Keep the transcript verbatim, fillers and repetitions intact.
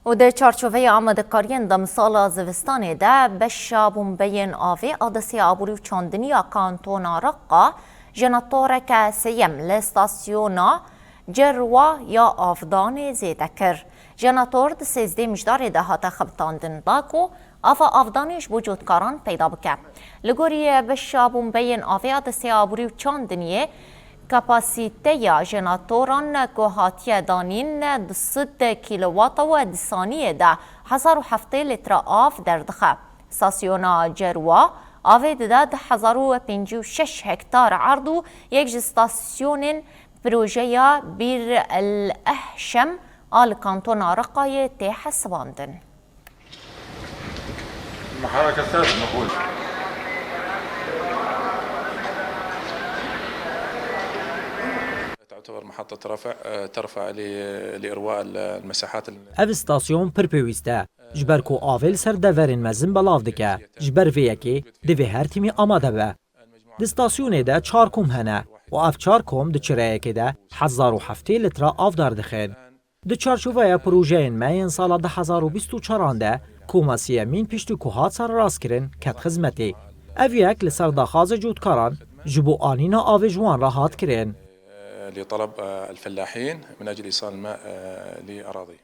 Û di çarçoveya amadekariyên demsala zivistanê de beşa bombeyên avê a destê aborî û çandinî ya kantona Reqa jenatoreke sêyem li stasyona Cerwa ya avdanê zêde kir. Jenator di sêzdeh Mijdarê de hate xebitandin da ku ava avdanê ji bo cotkaran peyda bike. Li gorî beşa bombeyên avê a destê aborî û çandiniyê, kapasîteya jenatoran ku hatiye danîn du sed kîlowata û di saniyê de hezar û heftê lître av derdixe. Stasyona Cerwa avê dide du hezar û pêncî û şeş hektar erd û yek ji stasyonên projeya Bîr el Ehşem a li kantona Reqayê tê hesibandin. المحرك السادس مفعول. تعتبر محطة رفع، آه، ترفع ل-، لإرواء ال-، المساحات ال- Ev îstasyon pir pêwîst e, ji ber ku avê li ser deverên mezin belav dike. Ji ber vê yekê divê her tîmî amade be. Di stasyonê de çar kom hene û ev çar kom di çireyekê de hezar û heftê lître av derdixin. Di çarçoveya projeyên me yên sala du hezar û bîst û çaran de koma sêyemîn piştî ku hat sererastkirin ket xizmetê. Ev yek li ser daxwazê cotkaran ji bo anîna avê ji wan re hat kirin. لطلب، آه، الفلاحين من أجل إيصال الماء، آه، لأراضيهم.